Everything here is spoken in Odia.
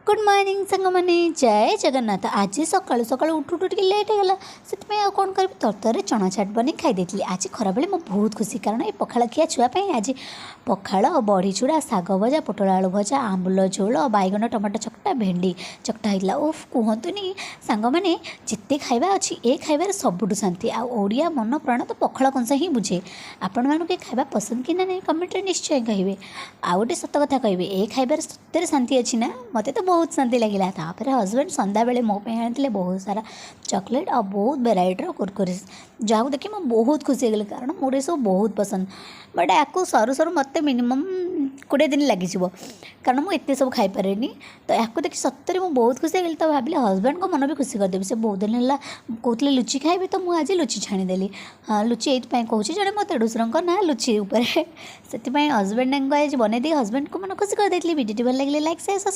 ଗୁଡ଼୍ ମର୍ଣ୍ଣିଂ ସାଙ୍ଗମାନେ, ଜୟ ଜଗନ୍ନାଥ। ଆଜି ସକାଳୁ ସକାଳୁ ଉଠୁ ଉଠୁ ଟିକେ ଲେଟ୍ ହେଇଗଲା। ସେଥିପାଇଁ ଆଉ କ'ଣ କରିବି, ତରତରରେ ଚଣା ଚାଟ୍ ବନେଇ ଖାଇ ଦେଇଥିଲି। ଆଜି ଖରାବେଳେ ମୁଁ ବହୁତ ଖୁସି, କାରଣ ଏ ପଖାଳ ଖିଆ ଛୁଆ ପାଇଁ ଆଜି ପଖାଳ, ବଢ଼ିଚୁରା, ଶାଗ ଭଜା, ପୋଟଳ ଆଳୁ ଭଜା, ଆମ୍ବୁଲ ଝୋଳ, ବାଇଗଣ ଟମାଟୋ ଚକଟା, ଭେଣ୍ଡି ଚକଟା ହେଇଥିଲା। ଓଫ୍, କୁହନ୍ତୁନି ସାଙ୍ଗମାନେ, ଯେତେ ଖାଇବା ଅଛି, ଏ ଖାଇବାରେ ସବୁଠୁ ଶାନ୍ତି। ଆଉ ଓଡ଼ିଆ ମନ ପ୍ରାଣ ତ ପଖାଳ କଂସା ହିଁ ବୁଝେ। ଆପଣମାନଙ୍କୁ ଏ ଖାଇବା ପସନ୍ଦ କି ନା ନାହିଁ, କମେଣ୍ଟରେ ନିଶ୍ଚୟ କହିବେ। ଆଉ ଗୋଟେ ସତ କଥା କହିବେ, ଏ ଖାଇବାରେ ସତରେ ଶାନ୍ତି ଅଛି ନା? ମୋତେ ତ ବହୁତ ଶାନ୍ତି ଲାଗିଲା। ତାପରେ ହଜବେଣ୍ଡ ସନ୍ଧ୍ୟାବେଳେ ମୋ ପାଇଁ ଆଣିଥିଲେ ବହୁତ ସାରା ଚକୋଲେଟ୍ ଆଉ ବହୁତ ଭେରାଇଟିର କୁରକୁରିସ୍, ଯାହାକୁ ଦେଖି ମୁଁ ବହୁତ ଖୁସି ହେଇଗଲି, କାରଣ ମୋର ଏସବୁ ବହୁତ ପସନ୍ଦ। ବଟ୍ ୟାକୁ ସରୁ ସରୁ ମୋତେ ମିନିମମ୍ 20 ଦିନ ଲାଗିଯିବ, କାରଣ ମୁଁ ଏତେ ସବୁ ଖାଇପାରେନି। ତ ୟାକୁ ଦେଖି ସତରେ ମୁଁ ବହୁତ ଖୁସି ହେଇଗଲି। ତ ଭାବିଲି ହଜବେଣ୍ଡଙ୍କ ମନ ବି ଖୁସି କରିଦେବି। ସେ ବହୁତ ଦିନ ହେଲା କହୁଥିଲେ ଲୁଚି ଖାଇବେ, ତ ମୁଁ ଆଜି ଲୁଚି ଛାଣିଦେଲି। ହଁ, ଲୁଚି ଏଇଥିପାଇଁ କହୁଛି, ଜଣେ ମୋ ଦେଢ଼ଶୁରଙ୍କ ନାଁ ଲୁଚି ଉପରେ। ସେଥିପାଇଁ ହଜବେଣ୍ଡଙ୍କୁ ଆଜି ବନେଇ ଦେଇ ହଜବେଣ୍ଡଙ୍କ ମନ ଖୁସି କରିଦେଇଥିଲି। ଭିଡ଼ିଓଟି ଭଲ ଲାଗିଲେ ଲାଇକ୍, ସେୟାର, ସବସ୍କ୍ରାଇବ୍।